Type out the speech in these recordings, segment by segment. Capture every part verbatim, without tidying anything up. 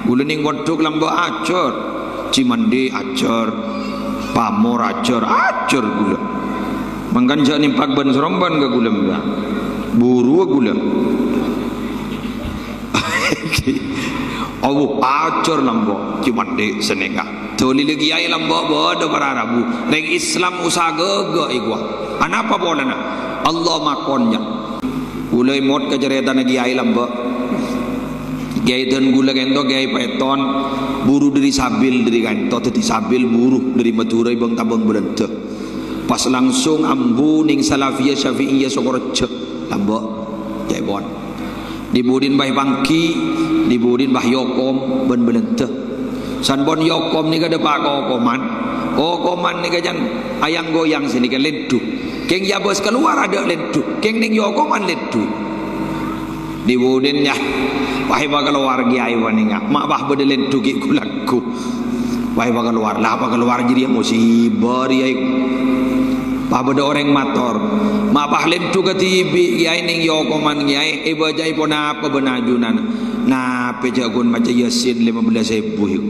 Ghulâ neng Wadhuk Lambâ' ajhâr, Cimandi ajhâr, Pamor ajhâr, ajhâr ghulâ. Mangkana jhâ' nempak bân-sèromban ka ghulâ, mbak. Buru ghulâ. Abu ajhâr Lambâ', Cimandi sè nèka. Dhuli lagi aè Lambâ' bâdâ para rabu. Rèng Islam usaha ghâghâ èkowa. Anapa polana? Allah makonnya. Ghulâ èmot ka carètana Kèyaè Lambâ'. Kèyaè dân ghulâ ka'ento Kèyaè Paèton, buru dâri Sabil dâri ka'ento, dâddhi Sabil buru dâri Madhurâ bâng-tabâng Bâlândhâ. Pas langsung ambu neng Salafiyah Syafi'iyah Sokorejo, Lambâ'. Kèyaè pon. Dhi-budhina bâ' èpangghi, dhi-budhina bâ' èokom bân Bâlândhâ. San pon èokom nèka dâpa' ka okoman. Okoman nèka jhân ayang-goyang sè nèka lèndhu. Kèng yâ bâs kalowar adâ' lèndhu. Kèng neng èokoman lèndhu. Dhi-budhina yâ. Pas èpakalowar Kèyaè panèka. Ma' pas bâdâ lèndhu ghi' ghu-lagghu. Pas èpakalowar. La pakalowar jârèya musibâ rèya. Pas bâdâ orèng mator. Ma' pas lèndhu kadhibi' Kèyaè neng èokoman Kèyaè. Èbâca'è ponapa bân ajunan? Napè jhâ' ghun maca Yasin lèma bellâs èbu, yuk.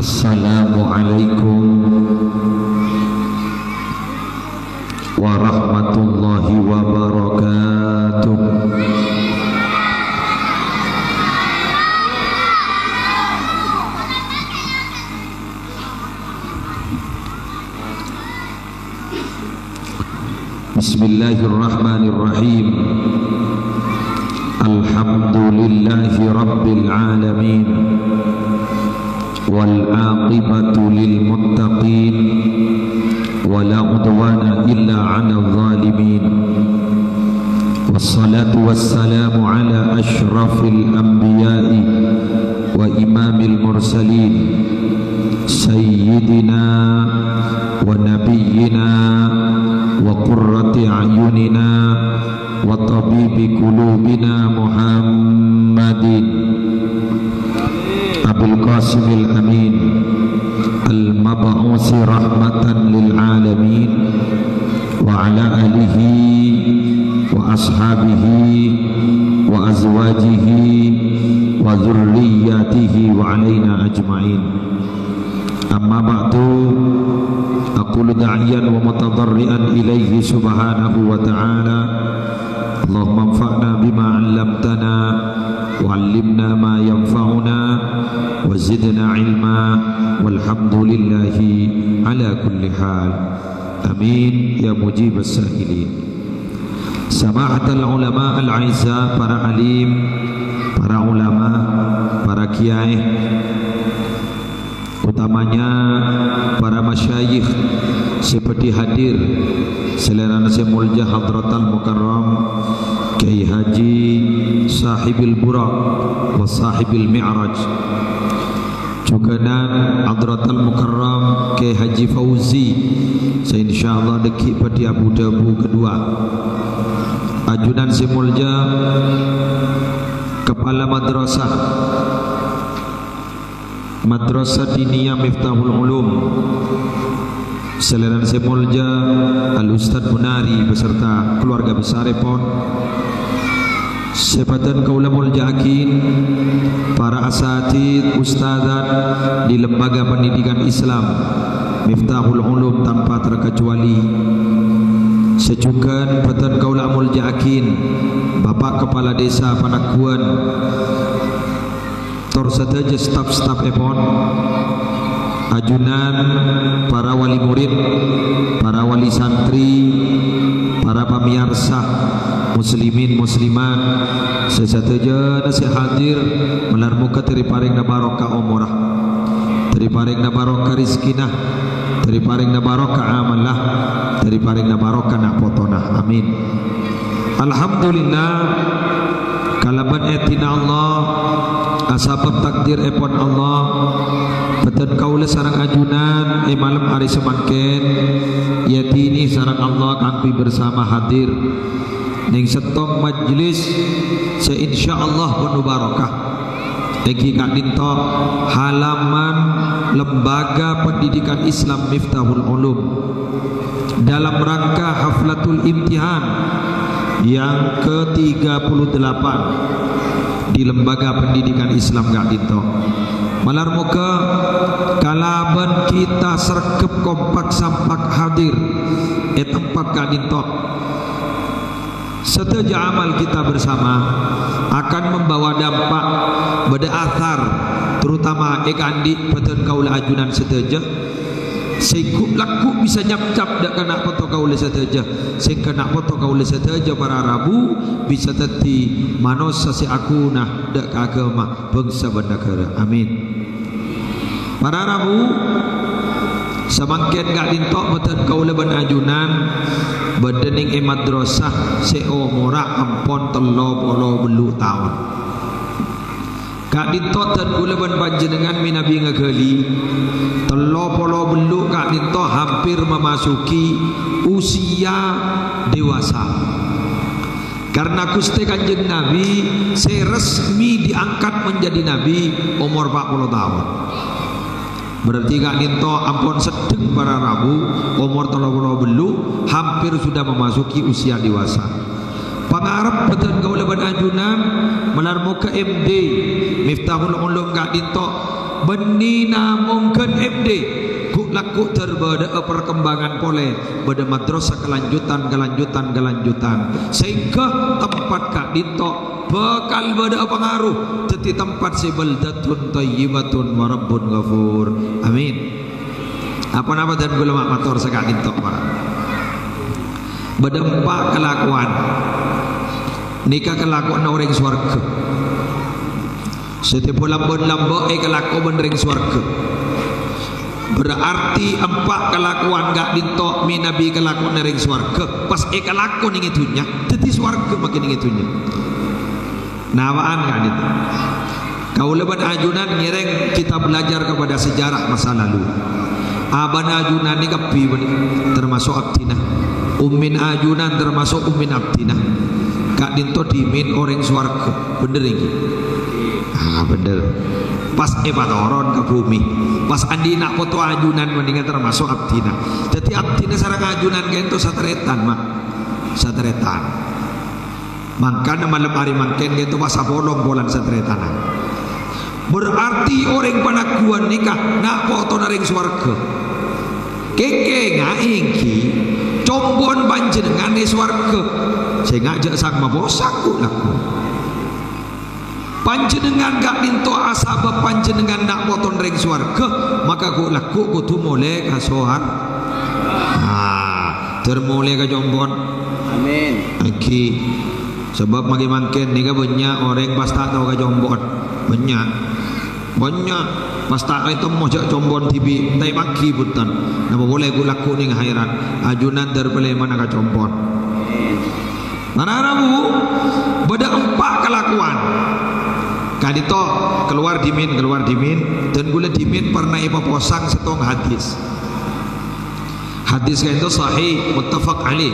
Assalamualaikum warahmatullahi wabarakatuh. بسم الله الرحمن الرحيم. الحمد لله رب العالمين، والعاقبة للمتقين، ولا عدوان إلا على الظالمين، والصلاة والسلام على أشرف الأنبياء وإمام المرسلين، سيدنا ونبينا وقرة أعيننا وطبيب قلوبنا محمد أبي القاسم الأمين المبعوث رحمة للعالمين، وعلى آله وأصحابه وأزواجه وذرياته وعلينا أجمعين. أما بعد، أقول داعيا ومتضرعا إليه سبحانه وتعالى، اللهم انفعنا بما علمتنا، وعلمنا ما ينفعنا، وزدنا علما، والحمد لله على كل حال. Amin, ya mujibas sa'ilin. Samahatal ulama al-aizza, para alim, para ulama, para kiai, utamanya para masyayikh sè bhâdhi hadir, salèrana sè molja Hadratal Mukarram Kiai Haji Sahibil Buraq wa Sahibil Mi'raj. Jhughânan Hadratal Mukarram Kiai Haji Fauzi, sè insyaallah dhâggi' bhâdhi abu-dhâbu kaduwâ. Ajunan sè molja Kepala Madrasah, Madrasah Diniyah Miftahul Ulum, salèrana sè molja Al Ustadz Munari beserta keluarga besarèpon, sè bhâdhân kaulâ molja'aghi, para asatidz, ustadzat di Lembaga Pendidikan Islam Miftahul Ulum tanpa terkecuali, sè jhughân bhâdhân kaulâ molja'aghi, Bapak Kepala Desa Panaguan, tor sadhâjâ staf-stafèpon, ajunan para wali murid, para wali santri, para pamèyarsa, muslimin muslimat, sè sadhâjâna sè hadir, malar moghâ èparèngana barokah omorra, èparèngana barokah rejhekkèna, èparèngana barokah amalla, èparèngana barokah na' potona. Amin. Alhamdulillah, kalabân èdina Allah, asabâb takdirèpon Allah, bhâdhân kaulâ sareng ajunan è malem arè samangkèn èdini sareng Allah kaangghuy bersama hadir neng sèttong majlis sè insyaallah penuh barokah. Èngghi ka'dinto halaman Lembaga Pendidikan Islam Miftahul Ulum dalam rangka Haflatul Imtihan Yang ketiga puluh delapan di Lembaga Pendidikan Islam ka'dinto. Malar moghâ kalabân kita sregep kompak sampak hadir è tempat ka'dinto. Sadhâjâ amal kita bersama akan membawa dampak, bâdâ athar, terutama è ka'andi' bhâdhân kaulâ ajunan sadhâjâ. Sè ghu'-lagghu' bisa nyapcap dâ' kana' potto kaulâ sadhâjâ. Sè kana' potto kaulâ sadhâjâ para rabu bisa dhâddhi manossa sè aghuna dâ' ka aghâma, bhângsa bân naghârâ. Amin. Para rabu, samangkèn ka'dinto bhâdhân kaulâ bân ajunan bâdâ nèng è madrasah sè omorra ampon tello polo bâllu' taon. Ka'dinto dân kaulâ bân panjhennengngan mènabi ngaghâli, tello polo bâllu' ka'dinto hampir memasuki usia dewasa. Karena Ghustè Kanjeng Nabi sè resmi diangkat menjadi nabi omor empat puluh taon. Berarti ka'dinto ampon seddheng para rabu, omor tello polo bâllu', hampir sudah memasuki usia dewasa. Pangarep bhâdhân kaulâ bân ajunan, malar moghâ M D Miftahul Ulum ka'dinto bânnè namong ghân M D, ghu'-lagghu' dâr bâdâ'â perkembangan polè, bâdâ madrasah kelanjutan, kelanjutan, kelanjutan, sehingga tempat ka'dinto bhâkal bâdâ'â pangaruh dhâddhi tempat sè baldatun thayyibatun wa rabbun ghafur. Amin. Apa-napa dân kaulâ ma' mator saka'dinto, para. Bâdâ empa' kalakowan. Nèka kalakowanna orèng sowarghâ. Sè tèpo lambân-lambâ' èkalako bân rèng sowarghâ. Berarti empa' kalakowan ka'dinto mènabi kalakowanna rèng sowarghâ, pas èkalako nèng è dhunnya, dhâddhi sowarghâ makkè nèng è dhunnya. Nawa'an ka'dinto. Kaulâ bân ajunan ngèrèng kita belajar kepada sejarah masa lalu. Abana ajunan nèka kabbhi bân-, termasuk abdhina. Ummin ajunan termasuk ummin abdhina. Ka'dinto dhimèn orèng sowarghâ. Bhender ènggi? Ah, bhender. Pas èpatoron ka bhumè. Pas andi' na' poto ajunan panèka termasuk abdhina. Dhâddhi abdhina sareng ajunan ka'dinto satarètan, Ma'. Satarètan. Mangkana malem arè mangkèn ka'dinto pas apolong polana satarètanna. Berarti orèng panangguwân nèka na' potona rèng sowarghâ. Kèngèng ènggi, compo'na panjhennengngan è sowarghâ. Sènga' jhâ' sang-maposang ghu'-lagghu'. Panjhennengngan ka'dinto asabâb panjhennengngan na' potona rèng sowarghâ, maka ghu'-lagghu' kodhu molè ka sowar-, ah, dâr molè ka compo'na. Amin. Ènggi. Sabâb maghi mangkèn nèka bânnya' orèng pas ta' tao ka compo'na. Bânnya'. Bânnya'. Pas ta' ètemmo jhâ' compo'na dhibi', ta' èpangghi bhunten. Napa polè ghu'-lagghu' nèng hairan. Ajunan dâr palèmana ka compo'na. Amin. Para rabu, bâdâ empa' kalakowan. Ka'dinto kalowar dhimèn, kalowar dhimèn, dân kaulâ dhimèn parna èpaposang sèttong hadis. Hadis ka'dinto sahih, muttafaq alaih.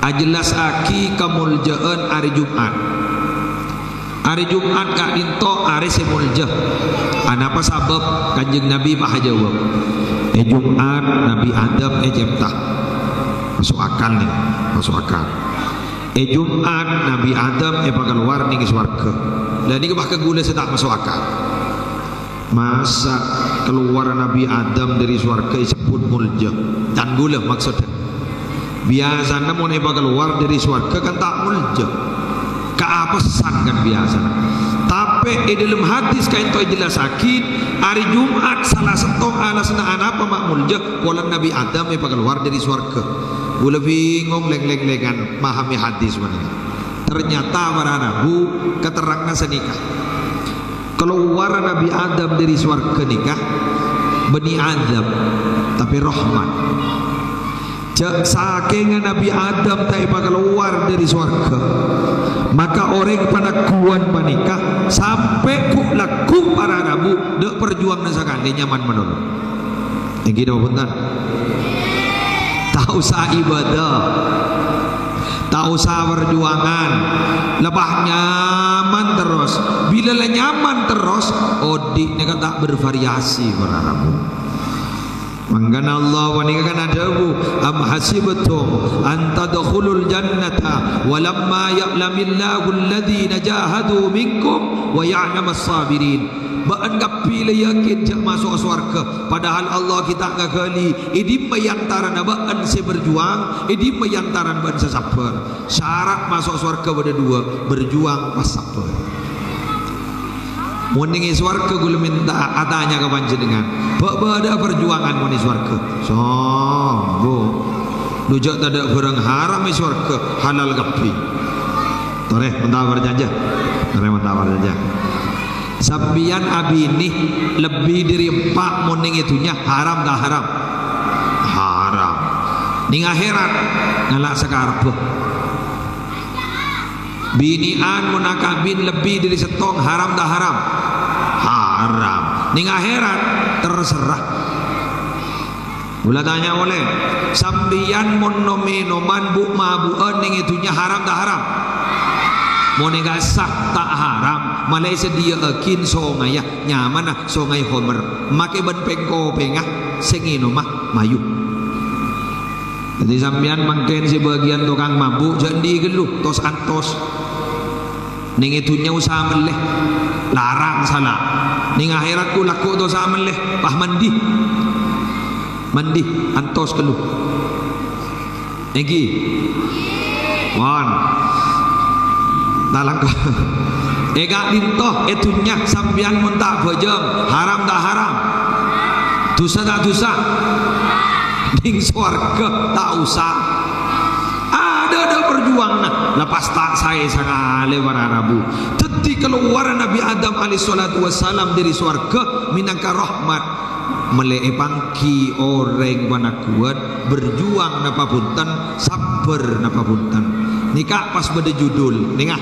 Ajellasaghi kamoljâ'ân arè Jum'at. Arè Jum'at ka'dinto arè sè molja. Anapa sabâb? Kanjeng Nabi pas ajâwâb, "È Jum'at Nabi Adam ècèpta." Maso' akal nèka, maso' akal. "È Jum'at Nabi Adam èpakalowar nèng sowarghâ." Lah nèka pas ka kaulâ sè ta' maso' akal. Masa' kalowarra Nabi Adam dâri sowarghâ èsebbhut molja? Can kaulâ maksodda. Biyasana mon èpakalowar dâri sowarghâ kan ta' molja. Kaapèsan kan biyasana. Tapè è dâlem hadis ka'dinto èjellasaghi, arè Jum'at sala sèttong alasanna anapa ma' molja, polana Nabi Adam èpakalowar dâri sowarghâ. Kaulâ bingong lèng-lèngan mahamè hadis panèka. Ternyata para rabu katerrangnga sanèka. Kalowarra Nabi Adam dâri sowarghâ nèka bânnè adzab, tapè rahmat. Jhâ' sakènga Nabi Adam ta' èpakalowar dâri sowarghâ, maka orèng panangguwân panèka sampè' ghu'-lagghu' para rabu, ta' parjuwângnga sakalè nyaman malolo. Ènggi napa bhunten? Ta' osa ibadah. Ta' osa parjuwângan. Lepas nyaman terros. Bilâ la nyaman terros, odi' nèka ta' bervariasi, para rabu. Mangkana Allah panèka kan adhâbu, "Am hasibtum an tadkhulul jannata wa lamma ya'lamillahu alladhina jahadu minkum wa ya'lamas sabirin." Bâ'ân kabbhi la yakin jhâ' maso' sowarghâ, padahal Allah ghi' ta' ngaghâli è dimma è antarana bâ'ân sè berjuang, è dimma è antarana bâ'ân sè sabbhâr. Syarat maso' sowarghâ bâdâ duwâ', berjuang pas sabbhâr. Mon nèng è sowarghâ, kaulâ mènta atanya ka panjhennengngan, bâ' bâdâ'â parjuwangan mon è sowarghâ? Sambung. Lo jhâ' tadâ' bhârâng haram è sowarghâ, halal kabbhi. Torè, mon ta' parcajâ. Torè, mon ta' parcajâ. Sampèyan abinè lebbi dâri empa' mon nèng è dhunnya, haram ta' haram? Haram. Nèng akhèrat, ngala' sakarebbhâ. Binè'an mon akabin lebbi dâri sèttong, haram ta' haram? Haram. Nèng akhèrat, terserah. Kaulâ tanya polè, sampèyan mon nom-mènoman bu'-mabu'ân nèng è dhunnya haram ta' haram? Mon è ka'issa ta' haram, mala èsadhiyâ'aghin songayya, nyamana songay khomer, makè bân pèng-kopèngnga sè ngènoma mayu. Dhâddhi sampèyan mangkèn sè bâgiyân tokang mabu', jhâ' andi' ghâllu, tos-antos. Nèng è dhunnya usaha mellè, larang sala. Nèng akhèrat ghu lagghu' ta' osa mellè, pas mandi. Mandi, antos ghâllu. Èngghi. Pon. Talangka. È ka'dinto, è dhunnya sampèyan mon ta' bhâjâng, haram ta' haram? Dhusa ta' dhusa? Nèng sowarghâ ta' osa. Adâ'-adâ' parjuwanganna, la pas ta' saè sakalè para rabu. Dhâddhi, kalowarra Nabbhi Adam alaihissalatu wassalam dâri sowarghâ mènangka rahmat. Mèlè èpangghi orèng panangghuwân, berjuang napa bhunten, sabbhâr napa bhunten. Nèka pas bâdâ judul, nènga.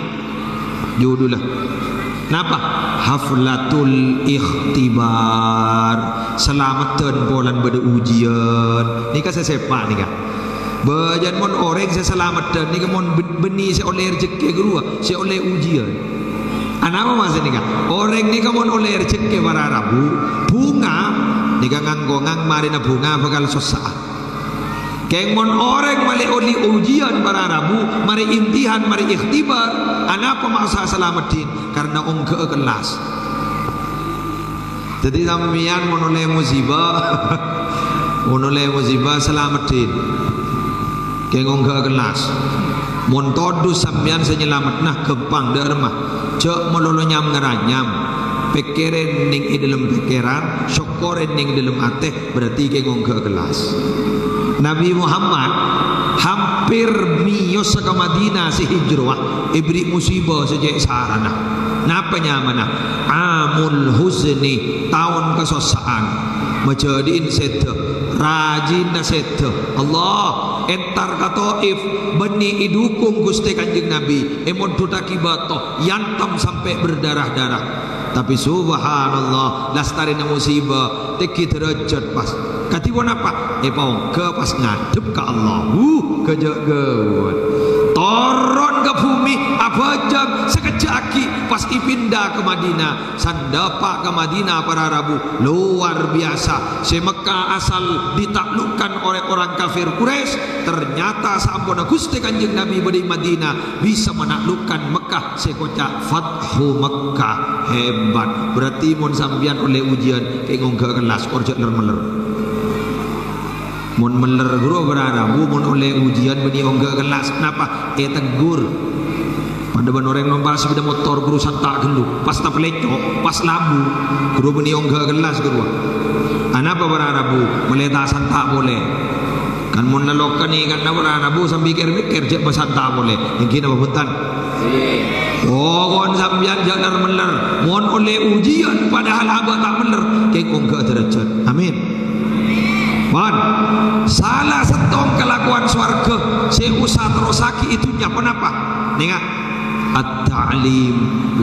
Judulla. Napa? Haflatul Ikhtibar. Salameddhân polana bâdâ ujiyân. Nèka sè sèpa' nèka. Bâjâna mon orèng sè salameddhân nèka mon bân-, bânnè sè ollè rejhekkè ghâruwa, sè ollè ujiyân. Anapa maksod nèka? Orèng nèka mon ollè rejhekkè para rabu, bhunga nèka ngangkongang marèna bhunga bhâkal sossa'a. Kèng mon orèng malè ollè ujiyân para rabu, marè imtihan, marè ikhtibar, anapa maksod salameddhin? Karena ongghâ'â kellas. Dhâddhi sampèyan mon ollè musibah, mon ollè musibah salameddhin. Kèng ongghâ'â kellas. Mon todus sampèyan sè nyalameddhâ ghâmpang dâ' remma. Jhâ' malolo nyam-ngaranyam. Pèkkèrè nèng è dâlem pèkkèran, sokkorè nèng è dâlem atè, berarti kèng ongghâ'â kellas. Nabbhi Muhammad hampir mèyossa ka Madinah sè hijrah, èberri' musibah sè cè' sarana. Napa nyamana? Amul huzni, taon kasossa'an. Majâdi'in sèdhâ, rajina sèdhâ. Allah, entar ka Taif, bânnè èdukung Ghustè Kanjeng Nabbhi, èmondhuttaghi bâto, èantem sampè' berdarah-darah. Tapè subhanallah, lastarèna musibah, tèngghi dârâjhât pas. Kadhi ponapa? Èpaongghâ pas ngadhep ka Allah. Huh, ghâjâ' ghâbây. Toron ka bhumè, abhâjâng, sakejjhâ' aghi', pas èpinda ka Madinah. Sandhâpa' ka Madinah para rabu, luar biasa. Sè Mekkah asal ditaklukkan oleh orang kafir Quraisy, ternyata saamponna Ghustè Kanjeng Nabbhi bâdâ è Madinah, bisa menaklukkan Mekkah, sè èkoca' Fathu Mekkah. Hebat. Berarti mon sampèyan ollè ujiyân, kèng ongghâ'â kellas, kor jhâ' ler-mèller. Mon mèller ghâruwa para rabu, mon ollè ujiyân bânnè ongghâ'â kellas. Napa? Ètegghur. Padâ bân orèng nompa' sepeda motor ghâruwa santa' ghâllu, pas tapalèco', pas labu, ghâruwa bânnè ongghâ'â kellas ghâruwa. Anapa para rabu, mèlè ta' santa' polè? Kan mon lalokka nèkanna para rabu sambi kèr-mèkkèr jhâ' masanta' polè. Èngghi napa bhunten? Pokon sampèyan jhâ' ler-mèller. Mon ollè ujiyân padahal abâ' ta' mèller, kèng ongghâ'â dârâjhât. Amin. Pon, sala sèttong kalakowan sowarghâ sè osa terrossaghi è dhunnya, ponapa? Nènga, at-ta'lim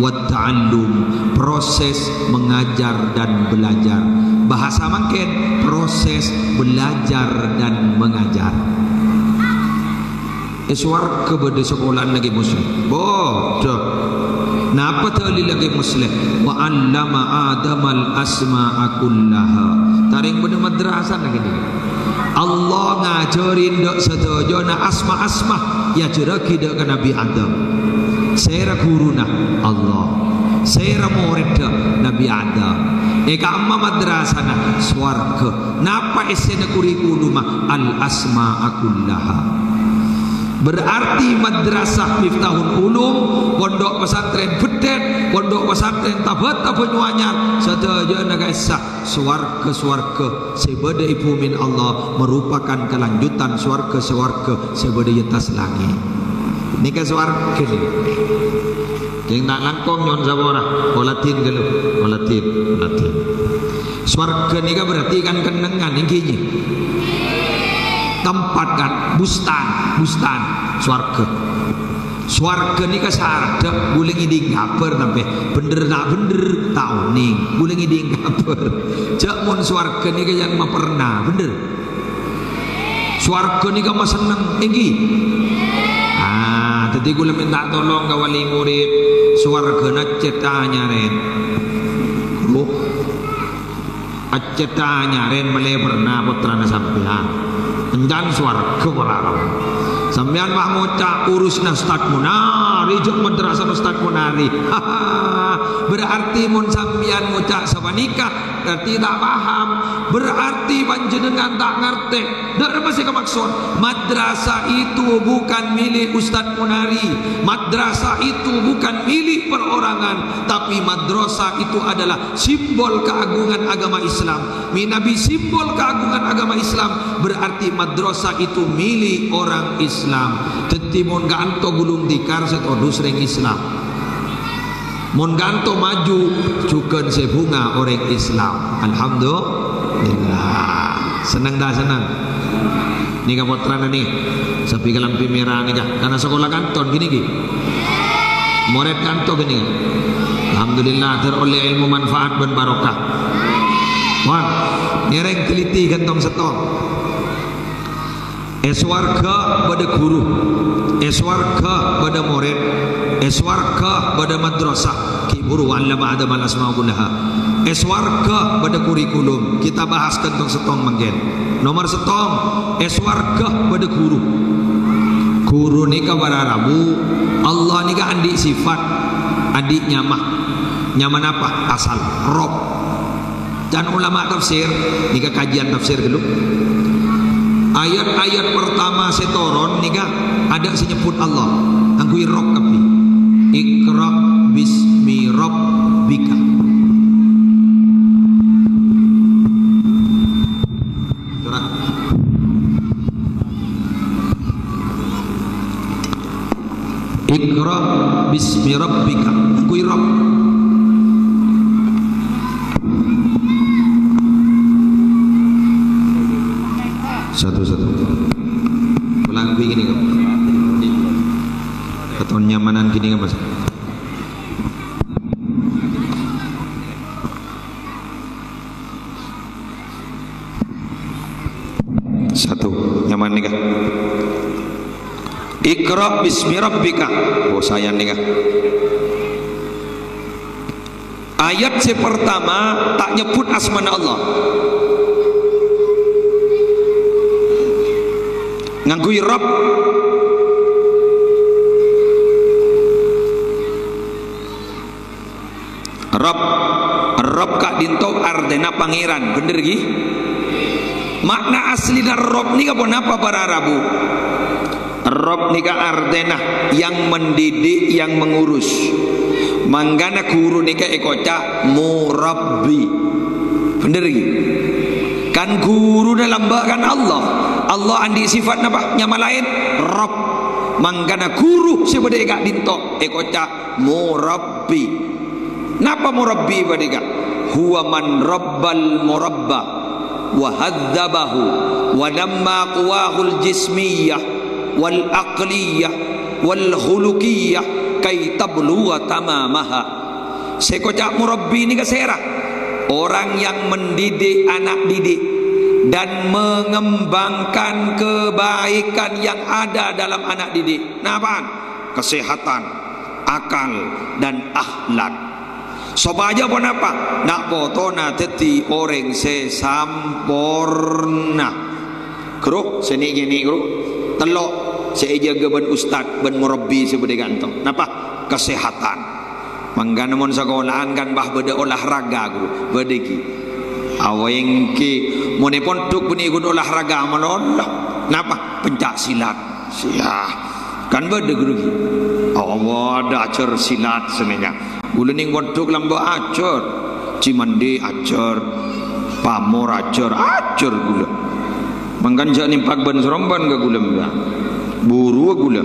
wa ta'allum, proses mengajar dan belajar. Bahasa mangkèn, proses belajar dan mengajar. È sowarghâ bâdâ sakola'anna Kè Muslèh? Bâdâ. Napa dâlilla Kè Muslèh? "Wa 'allama Adamal asma'a kullaha." Sareng bâdâ madrasana ghâni. Allah ngajhâri dâ' sadhâjâna asma-asma èajhârraghi dâ' ka Nabbhi Adam. Sèra ghuruna? Allah. Sèra morèdda? Nabbhi Adam. È ka'imma madrasana? Sowarghâ. Napa èssèna kurikulumma? Al-asma'a kullaha. Berarti Madrasah Miftahul Ulum, Pondok Pesantren Beddhet, Pondok Pesantren Tabata Banyuanyar, sadhâjâna ka'issa sowarghâ-sowarghâ sè bâdâ è bhumèna Allah merupakan kelanjutan sowarghâ-sowarghâ sè bâdâ è attas langngè'. Nèka sowarghâ nèka. Sè ta' langkong nyo'on sapora, oladhin ghâllu, oladhin, oladhin. Sowarghâ nèka berarti kan kennengngan, èngghi, ngghi? Tempat kan, bustan, bustan, sowarghâ. Sowarghâ nèka saraddhâ, ghulâ ngèdhing kabhâr sampè'. Bhendher ta' bhendher, ta' onèng. Ghulâ ngèdhing kabhâr. Jhâ' mon sowarghâ nèka yang maperna, bhendher? Sowarghâ nèka masenneng, èngghi? Ah, dhâddhi ghulâ mènta tolong ka wali murid. Sowarghâna cèta nyarèn. Loh. Accèta nyarèn mellè perna pottrana sampèyan. Èncan sowarghâ para rabu. Sampèyan pas ngoca' urusna Ustad Munari, jhâ' madrasah Ustad Munari. Berarti mon sampèyan ngoca' sapanèka, berarti ta' paham. Berarti panjhennengngan ta' ngartè. Dâ' remma sè kamaksod, madrasah itu bukan milik Ustad Munari. Madrasah itu bukan milik perorangan, tapi madrasah itu adalah simbol keagungan agama Islam. Mènabi simbol keagungan agama Islam, berarti madrasah itu milik orang Islam. Dhâddhi mon ka'anto gulung tikar sè todus rèng Islam. Mon ka'anto maju, jhughân sè bhunga orèng Islam. Alhamdulillah. Senneng ta' senneng? Nèka pottrana nè, sabbhi kalambhi mèra nèka. Kana sakola ka'anto ghâni ngghi? Morèd ka'anto ghâni ngghi? Alhamdulillah, ter ollè èlmo manfaat bân barokah. Mon, ngèrèng teliti ghântong sèttong. È sowarghâ bâdâ ghuru, è sowarghâ bâdâ morèd, è sowarghâ bâdâ madrasah, ghi' bhuru 'allama Adamal asma kullaha. È sowarghâ bâdâ kurikulum, kita bahas ka'anto sèttong mangkèn. Nomor sèttong, è sowarghâ bâdâ ghuru. Ghuru nèka para rabu, Allah nèka andi' sifat, andi' nyama. Nyama napa? Asal, Rabb. Can ulama tafsir, nèka kajian tafsir ghâllu. Ayat-ayat pertama sè toron nèka adâ' sè nyebbhut Allah, ngangghuy Rabb kabbhi. Iqra bismi rabbika. Coba. Iqra bismi rabbika. Ngangghuy Rabb. Satu, satu. Ulang ghâni, Kak. Katon nyamanan ghâni, Kak, Mas. Satu, nyaman nèka. Iqra bismi rabbika. Oh, sayan nèka. Ayat sè pertama ta' nyebbhut asmana Allah. Ngangghuy Rabb. Rabb, Rabb ka'dinto artèna pangèran, bhender ghi? Ma'na aslina Rabb nèka ponapa para rabu? Rabb nèka artèna yang mendidik, yang mengurus. Mangkana ghuru nèka èkoca' murabbi. Bhender ghi? Kan ghuruna lambâ' kan Allah. Allah andi' sifat napa? Nyama laèn, Rabb. Mangkana ghuru sè bâdâ è ka'dinto èkoca' murabbi. Napa murabbi panèka? Huwa man rabbal murabba wa hadzabahu wa namma quwahul jismiyyah wal aqliyyah wal khuluqiyyah kai tablugha tamamaha. Sè èkoca' murabbi nèka sèra? Orang yang mendidik anak didik dan mengembangkan kebaikan yang ada dalam anak didik. Napa'an? Kesehatan, akal, dan akhlak. Sopajâ ponapa? Na' potona dhâddhi orèng sè samporna. Ghuru, sè nè'-kènè', ghuru. Tello' sè èjâgâ bân ustad, bân murabbi sè bâdâ è kanto. Napa? Kasèhatan. Mangkana mon sakola'an kan pas bâdâ olahraga, ghuru. Bâdâ ghi. Awèngkè. Mon è pondhuk bânnè ghun olahraga malolo. Napa? Pencak silat. Siah. Kan bâdâ ghuru ghi. Oh, bâdâ ajhâr silat sanèka. Ghulâ nèng pondhuk lambâ' ajhâr. Cimandè ajhâr. Pamor ajhâr. Ajhâr ghulâ. Mangkana jhâ' nèmpak bân-sorombân ka ghulâ, mbah. Buru ghulâ.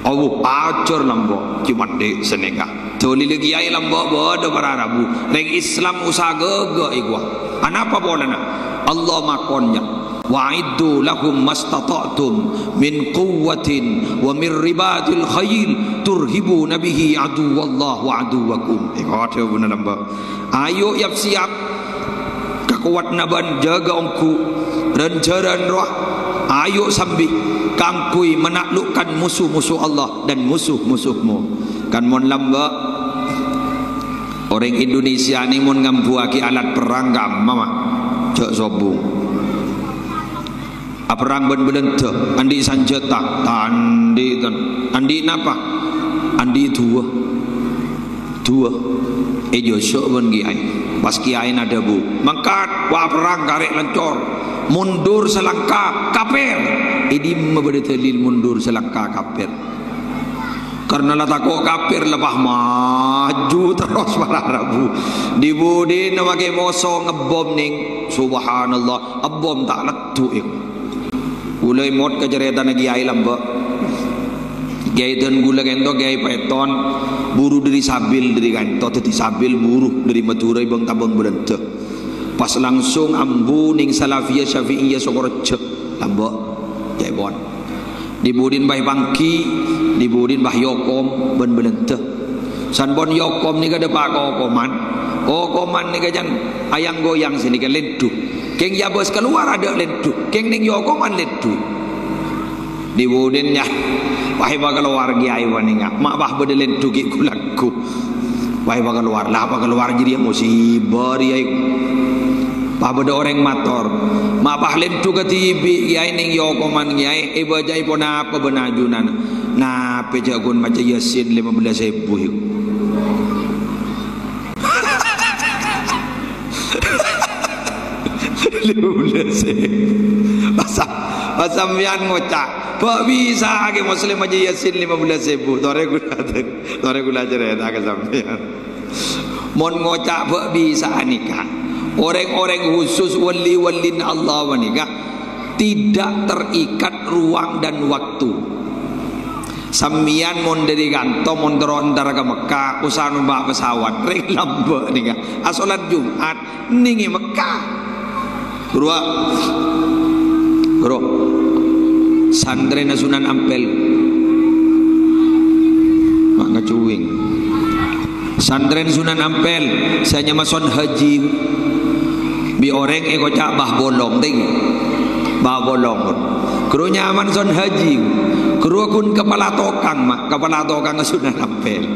Awu, ajhâr lambâ'. Cimandè sanèka. Dhâlilla kèyaè lambâ' bâdâ para rabu. Rèng Islam usaha ghâghâ èkowa. Anapa polana? Allah makonnya, "Wa a'iddu lahum mastata'tum min quwwatin wa min ribatil khail turhibuna bihi aduwwallah wa aduwwakum." Èkowa dhâbuna lambâ'. Ayo yap-siyap. Kakowadhânna bân jâgâ ongghu, rân-jhârân rowa, ayo sambi kaangghuy menaklukkan musu-musu Allah dan musu-musuhmu. Kan mon lambâ', orèng Indonesia nèng mon ngambuwâghi alat perrang kamma, ma'? Jhâ' sobung. Aperrang bân Bâlândhâ, andi' sanjhâta, ta' andi', ton. Andi' napa? Andi' duwâ. Duwâ. Èjhâsuk bân kèyaè. Pas kèyaèna adhâbu, "Mangkat, wa' perrang karè' lancor. Mundur salangka, kafir." È dimma bâdâ dalil mundur salangka kafir? Karna la tako' kafir, la pas maju terros para rabu. Di-budina makè moso ngebom nèng. Subhanallah, ebom ta' leddhu', èng. Ghulâ èmot ka carètana kèyaè lambâ'. Kèyaè dân ghulâ ka'ento, Kèyaè Paèton, buru dâri Sabil, dâri ka'ento, dhâddhi Sabil buru dâri Madhurâ, bâng-tabâng Bâlândhâ. Pas langsung ambu nèng Salafiyah Syafi'iyah Sokorejo, lambâ'. Kèyaè pon. Di-budina pas èpangghi, di-budina pas èokom bân Bâlândhâ. Sanpon èokom nèka dâpa' ka okoman. Okoman nèka jhân ayang-goyang sanèka lèndhu. Kèng èabâs kalowar adâ' lèndhu. Kèng nèng èokoman lèndhu. Di-budina, pas èpakalowar kèyaè panèka. Ma' pas bâdâ lèndhu ghi' ghu-lagghu. Pas èpakalowar. La pakalowar jârèya musibah rèya, èng. Pas bâdâ orèng mator, "Ma' pas lèndhu kadhibi', Kèyaè, nèng èokoman, Kèyaè, èbâca'è ponapa bân ajunan?" "Napè jhâ' ghun maca Yasin lèma bellâs èbu, èng." Lèma bellâs èbu. Masa, masa sampèyan ngoca', "Bâ' bisa ghi' Muslim maca Yasin lèma bellâs èbu." Torè ghulâ, torè ghulâ carèta ka sampèyan. Mon ngoca' bâ' bisa nèka, orèng-orèng khusus, wali-walina Allah panèka tidak terikat ruang dan waktu. Sampèyan mon dâri kanto, mon terro entar ka Mekkah, usaha nompa' pesawat, rèng lambâ' nèka. Asolat Jumat, nèng è Mekkah. Ghuru, a. Ghuru. Santrèna Sunan Ampel. Ma' ngacuwing. Santrèna Sunan Ampel, sè nyama Son Haji. Bi' orèng èkoca' Bah Bolong, tèng. Bah Bolong. Ghuru nyamana Son Haji. Ghuru ghun kapala tokang, ma'. Kapala tokang Sunan Ampel.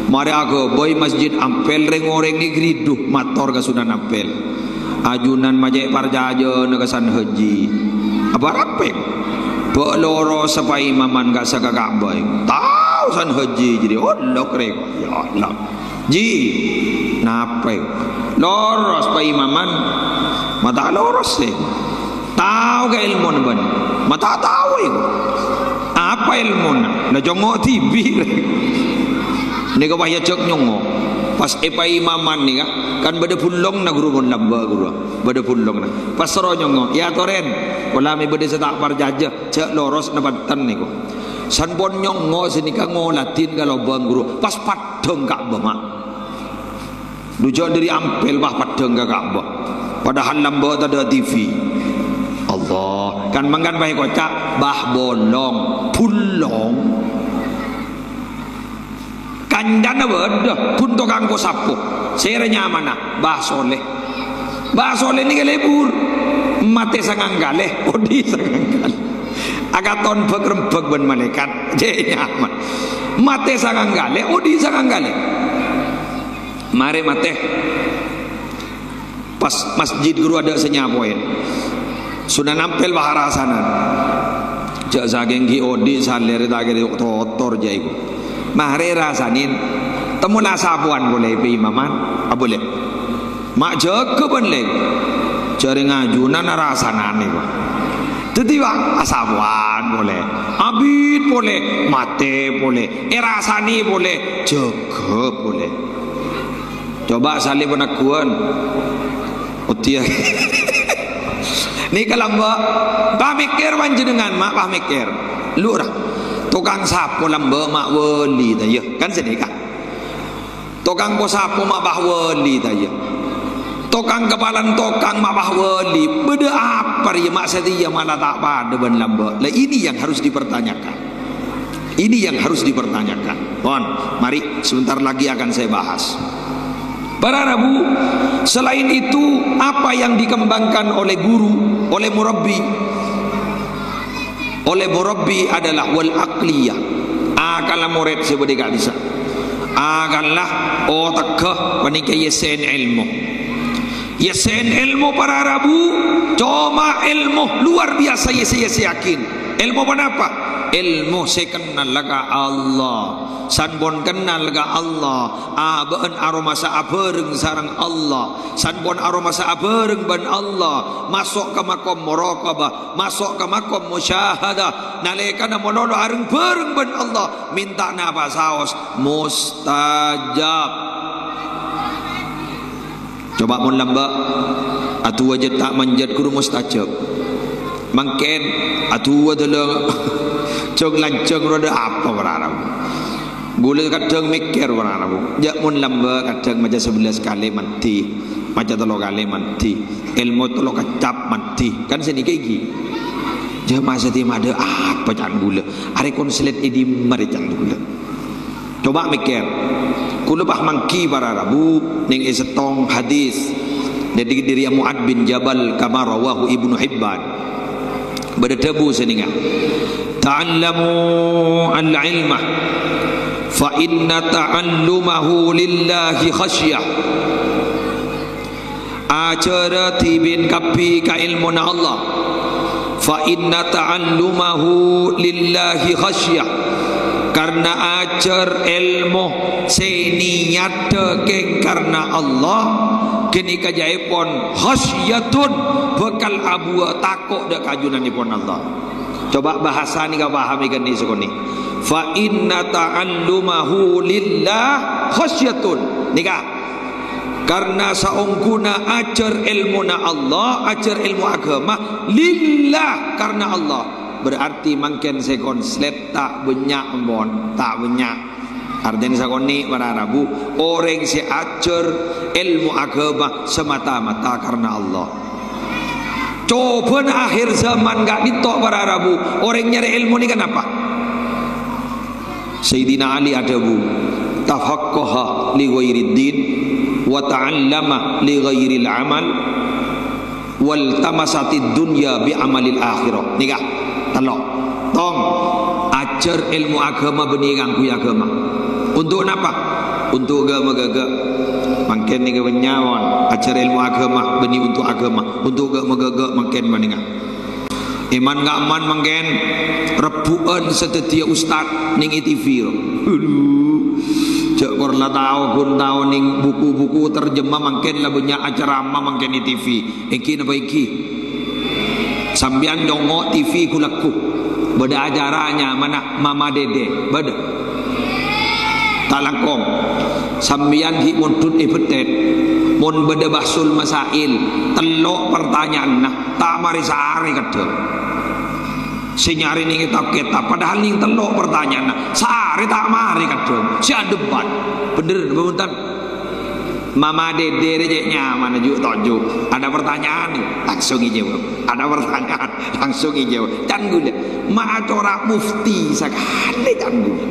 Marè aghâbây Masjid Ampel, rèng-orèng nèka ridhu mator ka Sunan Ampel. Ajunan ma' cè' parcajâna ka San Haji. Apa rapè? Bâ' lorossa paimaman ka sè ka Ka'bah. Tao San Haji jârèya. Olok rè. Ya Allah. Ji, napè? Loros paimaman. Ma' ta' loros sè. Tao ka èlmona bâ'na? Ma' ta' tao, èng. Apa èlmona? La congo' dhibi'. Nèka pas èajhâk nyongo'. Pas èpaimaman nèka, kan bâdâ bulongna ghuru mon lambâ' ghuru. Bâdâ bulongna. Pas soro nyongo', "Ya torèn, pola mè' bâdâ sè ta' parcajâ, jhâ' lorosna bhunten nèko." Sanpon nyongo' sanèka ngoladhin ka lobâng ghuru. Pas paddhâng Ka'bah, ma'. Dujâ' dâri Ampel, pas paddhâng ka Ka'bah. Padahal lambâ' tadâ' T V. Allah, kan mangkana pas èkoca', Bah Bolong, bulong. Kancana bâdâ, ghun tokang ko sapo. Sèra nyamana, Bah Soleh. Bah Soleh nèka lebur. Matè sangang kalè, odi' sangang kalè. Akaton bâk-rembâk bân malaèkat. Cè' nyaman. Matè sangang kalè, odi' sangang kalè. Marè matè. Pas masjid ghuru adâ' sè nyapoè. Sunan Ampel bâ' arasanan. Jâ' sakèng ghi' odi' salèrè ta' kèra totor jâ' iku. Marè rasanè, temmo la sapowan polè pè imaman. Abâlâ. Ma' jâgâ bân lè. Jârèng ajunan arasanan iku. Dhâddhi, wa', asapowan polè. Abit polè, matè polè, èrasanè polè, jâgâ polè. Coba salè panègghuwân. Udiya. Nèka lambâ'. Pamèkkèr panjhennengngan, ma' pamèkkèr. Lu ra. Tokang sapo lambâ' ma' wali, ta' iyâ? Kan sanèka. Tokang posapo ma' bâ' wali, ta' iyâ? Tokang kapalan tokang ma' bâ' wali. Bâdâ apa rèya ma' satèya mala ta' padâ bân lambâ'? Lah, ini yang harus dipertanyakan. Ini yang harus dipertanyakan. Pon, mari sebentar lagi akan saya bahas. Para rabu, selain itu, apa yang dikembangkan oleh guru, oleh murabbi? Oleh murabbi adalah wal aqliyah. Akalla morèd sè bâdâ è ka'dissa'. Akalla otegghâ panèka èyessè'è èlmo. Èyessè'è èlmo para rabu, coma èlmo luar biasa èyessè-, èyessè'aghin. Èlmo ponapa? Èlmo sè kennal ka Allah. San pon kennal ka Allah, abâ'na aromasa abhâreng sareng Allah. San pon aromasa abhâreng bân Allah, maso' ka makom muraqabah, maso' ka makom musyahadah. Nalèkana malolo areng-bhâreng bân Allah, mènta napa saos, mustajab. Coba mon lambâ', adu'a jhât ta' manjhât ghuru mustajab. Mangkèn, adu'a dâlâ jhâng-lanjhâng rowa dâ' apa para rabu. Ghulâ kadhâng mèkkèr para rabu. Jhâ' mon lambâ' kadhâng maca sabellâs kalè mandhi, maca tello kalè mandhi, èlmo tello keccap mandhi. Kan sanèka ghi. Jhâ' ma' satèya ma' dâ' apa can ghulâ. Arè konslet è dimma rè can ghulâ. Coba mèkkèr. Ghulâ pas mangghi para rabu nèng è sèttong hadis dâri, dâri Mu'adz bin Jabal kama rawahu Ibnu Hibban. Bâdâ dhâbu sanèka, "Ta'allamu al-ilma fa inna ta'allumahu lillahi khasyah." Ajhârâ dhibi' kabbhi ka èlmona Allah. Fa inna ta'allumahu lillahi khasyah. Karna ajhâr èlmo sè niyaddhâ kèng karna Allah, ghânèka jhâèpon khasyatun, bhâkal abuwâ tako' dâ' ka ajunanèpon Allah. Coba bhâsana nèka pahami ghânèka sakonè'. Fa inna ta'allumahu lillah khasyatun. Nèka. Karna saongghuna ajhâr èlmona Allah, ajhâr èlmo aghâma, lillah, karna Allah. Berarti mangkèn sè konslet ta' bânnya', mon, ta' bânnya'. Artèna sakonè' para rabu, orèng sè ajhâr èlmo aghâma samata-mata karna Allah. Cobhâna akhir zaman ka'dinto para rabu, orèng nyarè èlmo nèka napa? Sayyidina Ali adhâbu, "Tafaqqaha li ghairiddin, wa ta'allama li ghairil amal, wal tamasatid dunya bi amalil akhirah." Nèka, tello'. Tong, ajhâr èlmo aghâma bânnè ngangghuy aghâma. Untuk napa? Untuk ghâ-, maghâghâ. Mangkèn nèka bânnya', mon. Ajhâr èlmo aghâma bânnè untuk aghâma. Untuk ghâ-, maghâghâ mangkèn bânnè ngan. È man-ka'emman mangkèn rebbhu'ân sè dhâddhiyâ ustad nèng è T V, ro. Aduh. Jhâ' kor la tao, ghun tao nèng buku-buku terjemah mangkèn la bânnya' acarama mangkèn è T V. Èngghi napa èngghi? Sampèyan nyongngo' T V ghu-lagghu. Bâdâ acara nyamana Mama Dede. Bâdâ. Ta' langkong. Sampèyan ghi' mondhut è Bettèt. Mon bâdâ bahsul masail, tello' partanya'anna, ta' marè saarè kadhâng. Sè nyarè nèng kètab-kètab, padahal nèng tello' partanya'anna, saarè ta' marè kadhâng. Sè adebat. Bhender, bhunten. Mama Dede rè cè' nyamana ju' toju'. Ada pertanyaan, langsung èjâwâb. Ada pertanyaan, langsung èjâwâb. Can ghulâ, ma' acora mufti sakalè can ghulâ.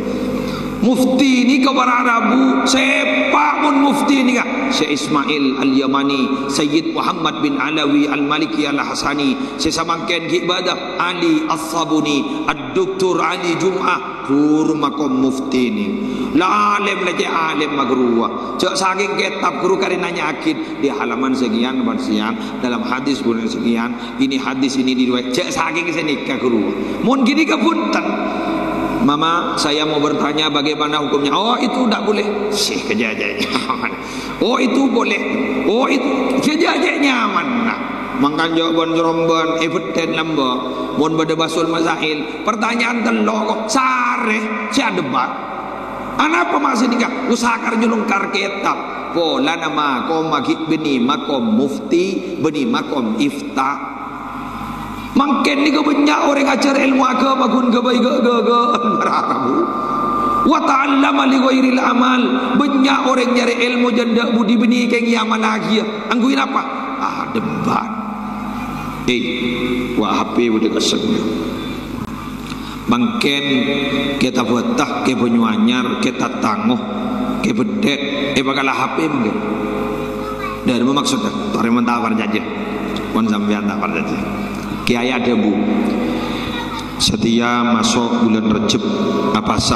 Mufti nèka para' rabu, sèpa' mon mufti nèka? Syekh Ismail Al-Yamani, Sayyid Muhammad bin Alawi Al-Maliki Al-Hasani, sè samangkèn ghi' bâdâ Ali As-Sabuni, Ad-Doktor Ali Jum'ah, ghuru makom mufti nèka. La alèm, la cè' alèm ma' ghâruwa. Jhâ' sakèng kètab ghuru karè nanya'aghi, di halaman sekian bab sekian, dalam hadis bulan sekian, ini hadis ini diriwayat. Jhâ' sakèng sè nèka ghâruwa. Mon ghânèka bhunten. "Mama, saya mau bertanya bagaimana hukumnya." "Oh, itu ndak boleh." Sih, kejajah nyaman. "Oh, itu boleh." "Oh, itu kejajah nyaman." Nah, mangkana jhâ' bân-srombân, èbhâdhân lambâ'. Mon bâdâ basul masail, pertanyaan tello' kok sarè, sè adebat. Anapa maksud nèka? Usakar nyolongkar kètab. Polana makom aghi' bânnè makom mufti, bânnè makom ifta. Mangkèn nèka bânnya' orèng ajhâr èlmo aghâma ghun ghâbây ghâ-, ghâ-, ghâ-, para' rabu. "Wa ta'allama li ghairil amal." Bânnya' orèng nyarè èlmo jhâ' endâ' budi bânnè kèng èamalaghiyâ. Angghuy napa? Adebat. Eh, wa H P budi keseng. Mangkèn kètab Batak, kè Banyuanyar, kè Tatango, kè Beddhek, eh, bhâkal H P mangkèn. Dâri maksodda, torè mon ta' parcajâ. Mon sampèyan ta' parcajâ. Kèyaè adhâbu, "Satèya maso' bulân Rejjeb, apasa?"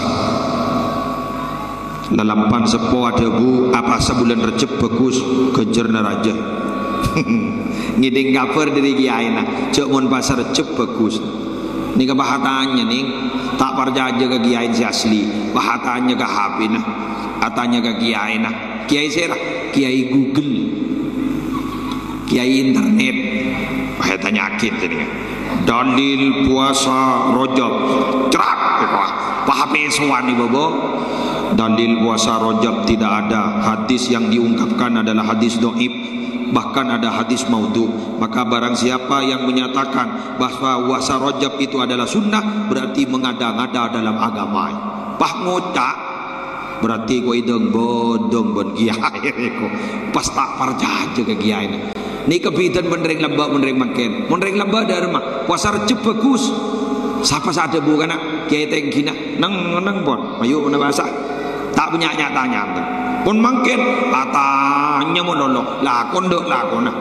Lalampan seppo adhâbu, "Apasa bulân Rejjeb bhâghus, ghânjhârânna rajâ." Ngèdhing kabhâr dâri kèyaèna, jhâ' mon pasa Rejjeb bhâghus. Nèka pas atanya, Nèng. Ta' parcajâ ka kèyaè sè asli, pas atanya ka H P-na, atanya ka kèyaèna. Kèyaè sèra? Kèyaè Google. Kèyaè internet. Wah, ètanya'aghi jhâ' nèka. Dalil puasa Rajab. Crak, wah, pas H P sowan, Bapa'. Dalil puasa Rajab tidak ada. Hadis yang diungkapkan adalah hadis dhaif. Bahkan ada hadis maudhu. Maka barang siapa yang menyatakan bahwa puasa Rajab itu adalah sunnah, berarti mengada-ngada dalam agama. Pas ngoca', berarti ko' èdâng-bâdâng bân kèyaè rèko. Pas ta' parcajâ ka kèyaèna. Nèka bhidhâna bân rèng lambâ' bân rèng mangkèn. Mon rèng lambâ' dârâmma, puasa Rejjeb bhâghus. Sapa sè adhâbu kana'? Kèyaè tèngghina. Neng, neng, pon. Ayo, mana bahasa? Ta' bânnya' nya-tanya. Pon mangkèn, atanya malolo. Lakon dâ' lakona.